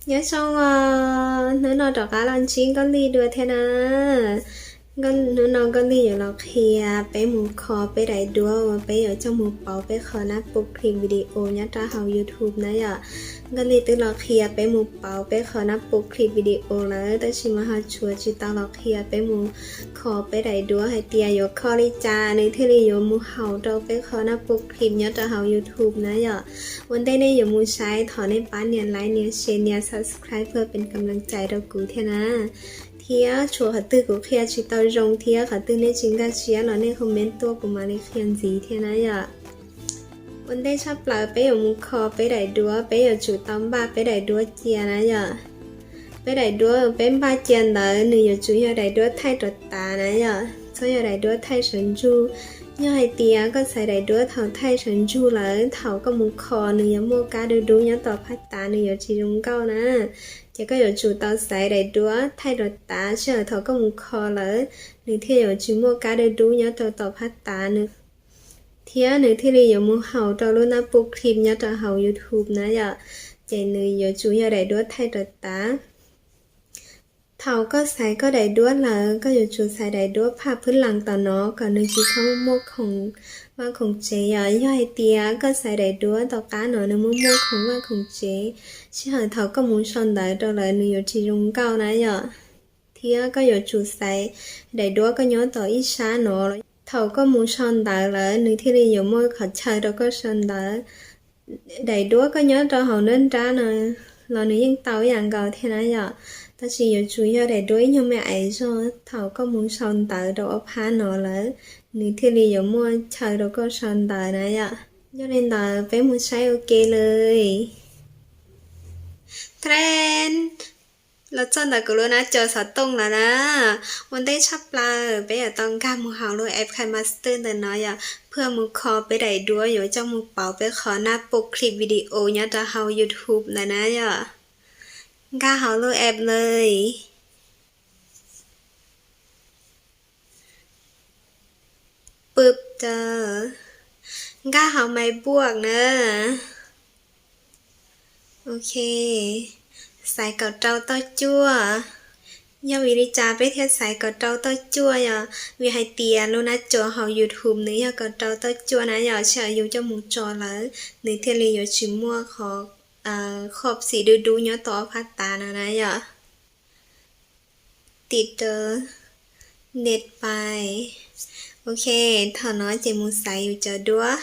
Nyob zoo os, hnub no rov qab los ntsib Nkauj Lig dua thiab na. Hnub no Nkauj Lig yuav los qhia peb mus kho peb daim duab uas peb yuav coj mus pauv peb qhov nab pub clip video nyob rau hauv YouTube na yom. Nkauj Lig twb los qhia peb mus pauv peb qhov nab pub clip video lawm, tab sis mas ho tshuav tsis tau los qhia peb mus kho peb daim duab hais tias yuav kho li cas nws thiaj li yuav mus haum rau peb qhov nab pub clip nyob rau hauv YouTube na yom. Ua ntej nej yuav mus saib thov nej pab nias like, nias share, nias subscribe เพื่อเป็นกำลังใจ rau kuv thiab na. Thiab tshuav qhov twg kuv qhia tsis tau zoo thiab qhov twg nej tsis nkag siab los nej comment tuaj kuv mam li qhia ntxiv thiab na yom. Ua ntej tshaj plaws peb yuav mus kho peb daim duab, peb yuav tsum tau npaj peb daim duab cia na yom. Peb daim duab peb npaj cia ntawd nws yuav tsum yog daim duab thaij rov tav na yom, txhob yog daim duab thaij sawv ntsug. Yog hais tias koj xaiv daim duab thaum thaij sawv ntsug lawm, thaum koj mus kho nws yuav muaj kab dub dub nyob tom phab tav, nws yuav tsis zoo nkauj na. Ces koj yuav tsum tau xaiv daim duab thaij rov tav, sij hawm thaum koj mus kho lawm, nws thiaj yuav tsis muaj kab dub dub nyob rau tom phab tav nws, thiab nws thiaj li yuav mus haum rau lub nab pub clip nyob rau hauv YouTube na yom. Ces nws yuav tsum yog daim duab thaij rov tav. Thaum koj xaiv koj daim duab lawm, koj yuav tsum xaiv daim duab phaj phwb lees tom no kom nws tsis txhob muaj khoom vaj khoom tsev yom. Yog hais tias koj xaiv daim duab tom qab no nws muaj muaj khoom vaj khoom tsev, sij hawm thaum koj mus sau ntawv rau lawm nws yuav tsis zoo nkauj na yom. Thiab koj yuav tsum xaiv daim duab koj nyob tom ib sab no, thaum koj mus sau ntawv lawm nws thiaj li yuav muaj qhov chaw rau koj sau ntawv. Daim duab koj nyob rau hauv nruab nrab no los nws yeej tau ib yam nkaus thiab na yom, tab sis yuav tsum yog daim duab ib nyuag me aiv zog, thaum koj mus sau ntawv rau ob phab no lawm nws thiaj li yuav muaj chaw rau koj sau ntawv na yom. Yog li ntawd peb mus saib ua ke li. Tren, los txog ntawm kuv lub nab cov xov tooj lawm na. Ua ntej tshaj plaws peb yuav tau nkag mus hauv lub app KineMaster ntawm no yom, เพื่อ mus kho peb daim duab yuav coj mus pauv peb qhov nab pub clip video nyob rau hauv YouTube ntawm na yom. Nkag hauv lub app li. Pwb tawm, nkag hauv Maiv Npuaj na. Ok, xaiv kaum rau tawj cuaj. Yog vim li cas peb thiaj xaiv kaum rau tawj cuaj yom? Vim hais tias lub nab cov hauv YouTube nws yog kaum rau tawj cuaj na yom, sij hawm yus coj mus tso lawm nws thiaj li yuav tsis muaj qhov khoj xim dub dub nyob tom ob phab tav no na yom. Tim rau net pais. Ok, thaum no ces mus xaiv yus cov duab.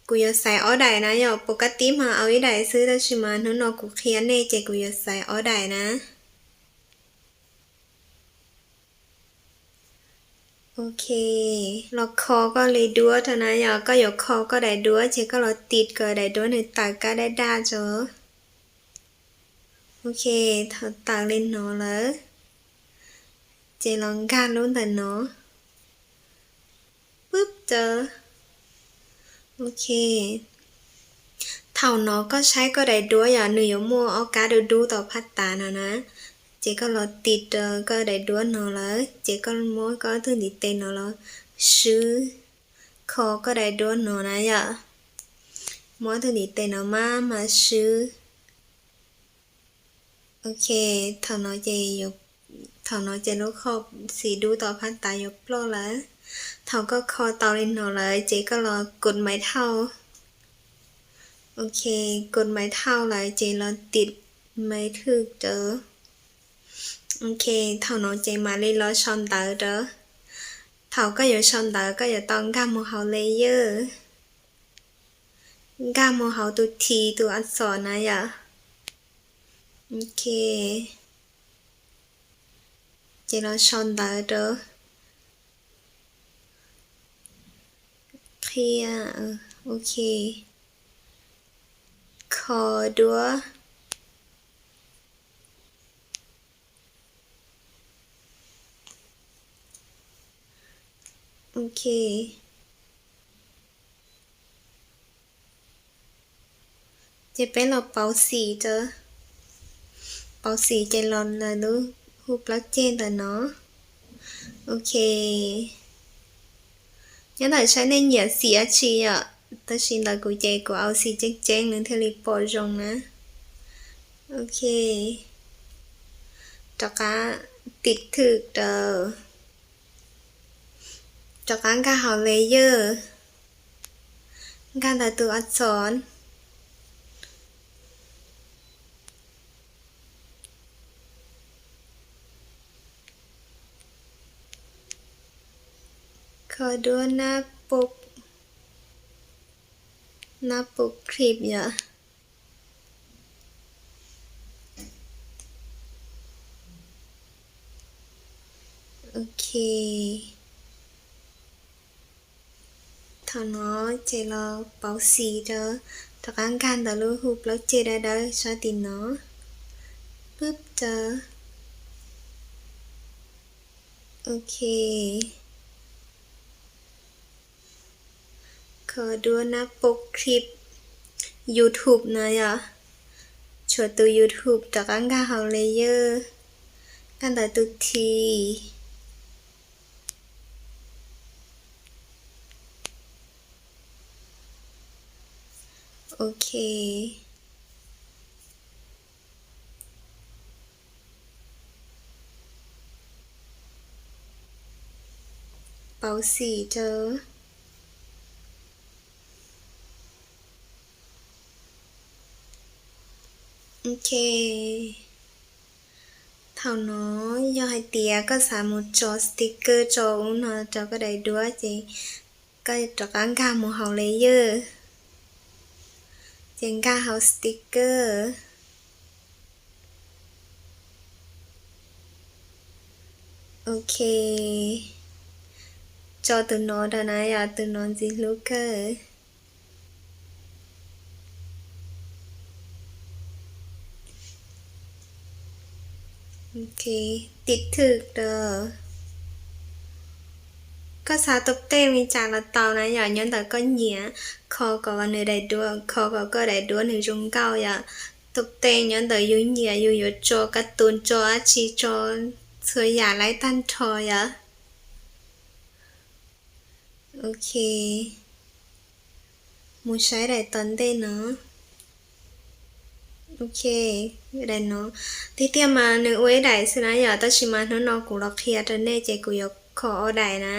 Kuv yuav xaiv ob daim na yom, pus kab tib mas au ib daim xwb, tab sis mas hnub no kuv qhia nej ces kuv yuav xaiv ob daim na. Ok, los kho koj li duab rau na yom, koj yuav kho koj daim duab ces koj los tiv kom daim duab nws tawm kab daj daj tso. Ok, thaum tawm li no lawm, ces los nkag lub ntawm no. Pwb tawm. Ok, thaum no koj saib koj daim duab yom, nws yuav muaj ob kab dub dub tom phab tav no na. Ces koj los tiv rau koj daim duab no lawm, ces koj muab koj ob tug ntiv tes no los swb, kho koj daim duab no na yom. Muab ob tug ntiv tes no maj mam swb. Ok, thaum no ces, thaum no ces lub khoj xim dub tom phab tav yuav ploj lawm. Thaum koj kho tau li no lawm ces koj los kod maiv thauj. Ok, kod maiv thauj lawm ces los tim maiv thwj rau. Ok, thaum no ces mam li los sau ntawv rau. Thaum koj yuav sau ntawv koj yuav tau nkag mus hauv layer, nkag mus hauv tus thi tus a xom na yom. Ok, ces los sau ntawv rau. Qhia, ok, kho duab. Ok, ces peb los pauv xim rau. Pauv xim ces los ntawm lub hu plaub ceg ntawm no. Ok, nyob ntawm saib nej nyiam xim dab tsi yom. Tab sis ntawm kuv ces kuv auv xim ceeb ceeb nws thiaj li pom zoo na. Ok, rov qab tiv thwm rau, rov qab nkag hauv layer, nkag ntawm tus a txom. Kho duab nab pub, nab pub clip yom. Ok, thaum no ces los pauv xim rau, rov qab nkag ntawm lub hu plaub ceg dawb dawb sab tim no, pub rau. Ok, kho duab nab pub clip YouTube no yom, tshuav tus YouTube rov qab nkag hauv layer, nkag ntawm tus thi. Ok, pauv xim rau. Ok, thaum no yog hais tias koj xav mus tso sticker tso ub no rau koj daim duab ces koj rov qab nkag mus hauv layer, ces nkag hauv sticker. Ok, tso tus no rau na yom, tus no ntxim hlub kawg. Ok, tiv thwm rau. Koj xav tus tej li cas los tau na yom, nyob ntawm koj nyiam, kho kom nws daim duab, kho kom koj daim duab nws zoo nkauj yom. Tus tej nyob ntawm yus nyiam, yus yuav tso kab tus, tso dab tsi, tso txhua yam laib tag nrho yom. Ok, mus saib daim tom ntej no. Ok, daim no tiag tiag mas nws ua ib daim xwb na yom, tab sis mas hnub no kuv los qhia rau nej ces kuv yuav kho ob daim na.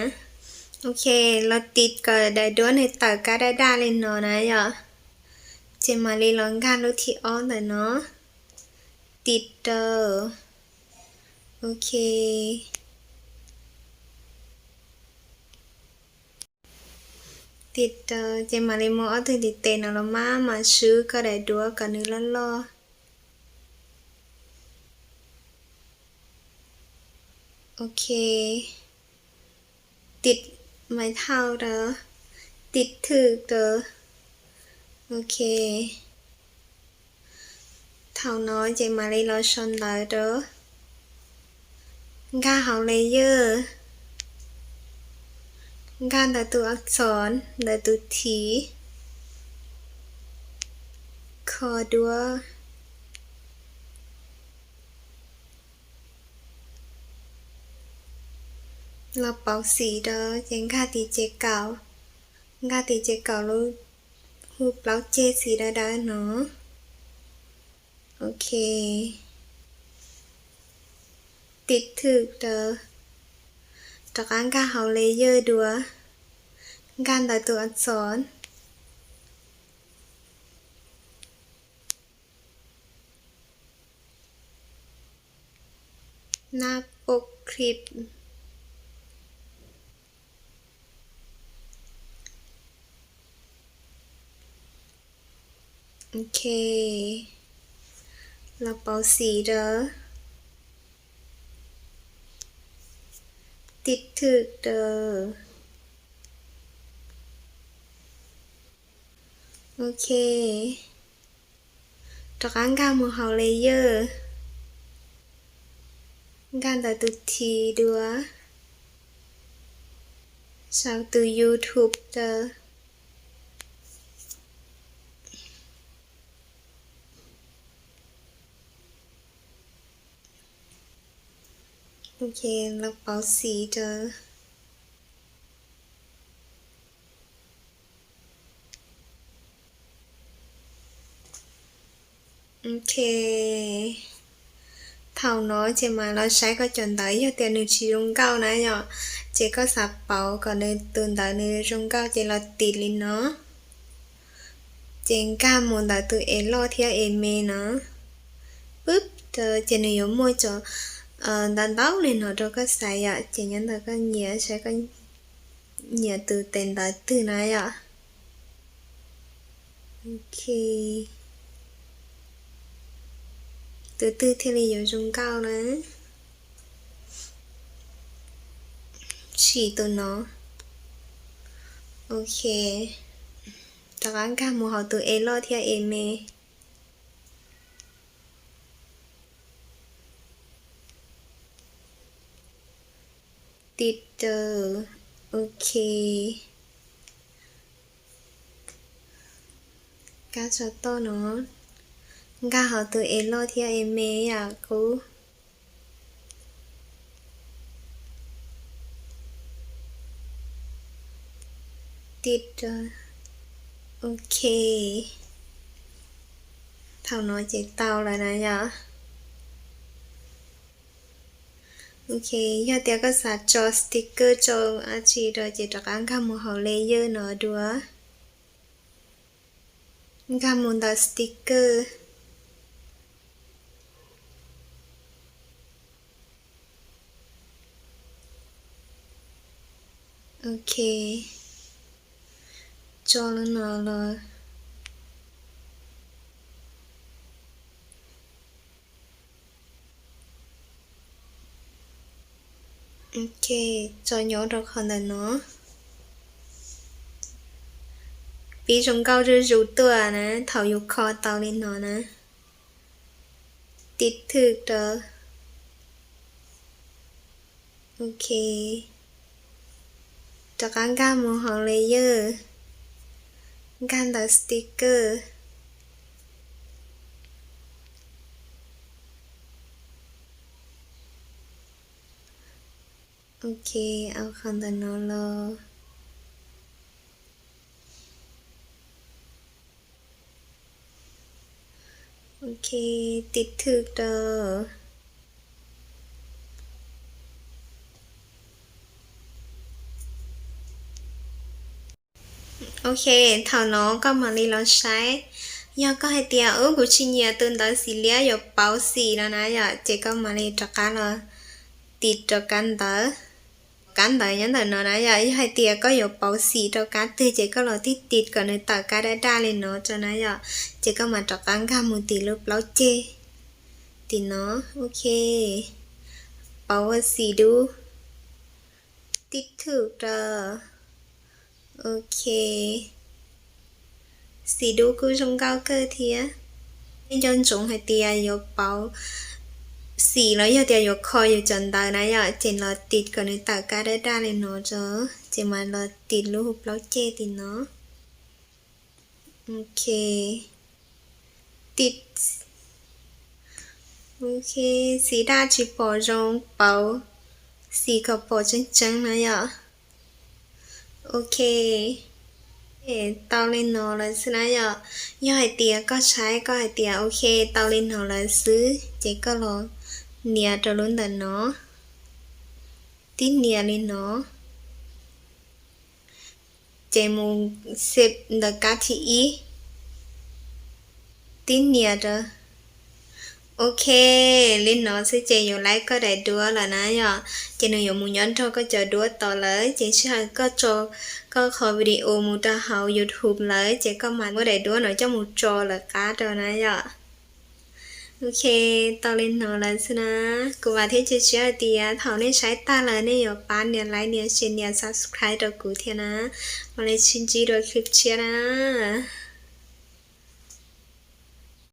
Ok, los tiv kom daim duab nws tawm kab daj daj li no na yom, ces mam li los nkag lub thib ob ntawm no, tiv rau. Ok, tiv rau ces mam li muab ob tug ntiv tes no los maj mam swb koj daim duab kom nws loj loj. Ok, tiv mais thauj rau, tiv thwm rau. Ok, thaum no ces mam li los sau ntawv rau, nkag hauv layer, nkag ntawm tus a txom, ntawm tus thiv, kho duab. Los pauv xim rau ces nkag tim ces kaum, nkag tim ces kaum lub hu plaub ceg xim dawb dawb no. Ok, tiv thwm rau, rov qab nkag hauv layer dua, nkag ntawm tus a txom, nab pub clip. Ok, los pauv xim rau, tiv thwm rau. Ok, rov qab nkag mus hauv layer, nkag ntawm tus thi dua, sau tus YouTube rau. Ok, los pauv xim rau. Ok, thaum no ces mam los saib koj cov ntawv, yog tias nws tsis zoo nkauj na yom, ces koj xav pauv kom nws tus ntawv nws zoo nkauj ces los tiv li no. Ces nkag mus ntawm tus es loj thiab es me no, pwb, ces nws yuav muaj cov ntau ntau li no rau koj xaiv yom, ces nyob ntawm koj nyiam, saib koj nyiam tus tes ntawv twg na yom. Ok, tus twg thiaj li yuav zoo nkauj na. Sim tus no. Ok, rov qab nkag mus hauv tus es loj thiab es me. Tiv rau, ok. Kab tso toj no, nkag hauv tus es loj thiab es me yam qub. Tiv rau, ok. Thaum no ces tau lawm na yom. Ok, yog tias koj xav tso sticker tso dab tsi rau ces rov qab nkag mus hauv layer no dua. Nkag mus ntawm sticker. Ok, tso lawm no los. Ok, tso nyob rau qhov ntawm no. Pib zoo nkauj zuj zus tuaj na, thaum yus kho tau li no na. Tiv thwm rau. Ok, rov qab nkag mus hauv layer, nkag ntawm sticker. Ok, au qhov ntawm no los. Ok, tiv thwm rau. Ok, thaum no koj mam li los saib. Yog koj hais tias, ub, kuv tsis nyiam tus ntawv xim liab yuav pauv xim no na yom, ces koj mam li rov qab los tiv rau kab ntawv. Kab ntawv nyob ntawm no na yom, yog hais tias koj yuav pauv xim rau kab twg ces koj los tiv tiv kom nws tawm kab daj daj li no rau na yom, ces koj mam rov qab nkag mus tim lub plaub ceg tim no. Ok, pauv ua xim dub, tiv thwm rau. Ok, xim dub kuj zoo nkauj kawg thiab. Nej nco ntsoov hais tias yuav pauv xim los yog tias yuav kho yus cov ntawv na yom, ces los tiv kom nws tawm kab daj daj li no rau, ces mam los tiv lub hu plaub ceg tim no. Ok, tiv. Ok, xim daj tsis pom zoo, pauv xim kom pom tseeb tseeb na yom. Ok, tau li no lawm xwb na yom. Yog hais tias koj saib koj hais tias ok tau li no lawm xwb ces koj los nias rau lub ntawm no, tib nias li no, ces mus xib ntawm kab thib ib, tib nias rau. Ok, li no xwb ces yuav laib koj daim duab lawm na yom. Ces nws yuav mus nyob nrog koj cov duab tod lawm, ces sij hawm koj tso koj qhov video mus rau hauv YouTube lawm ces koj mam muab daim duab no coj mus tso lawv qab rau na yom. Ok, tau li no lawm xwb na. Kuv vam thiab cia siab hais tias thaum nej saib tag lawm nej yuav pab nias like, nias share, nias subscribe rau kuv thiab na. Mam li sib ntsib dua clip tshiab na.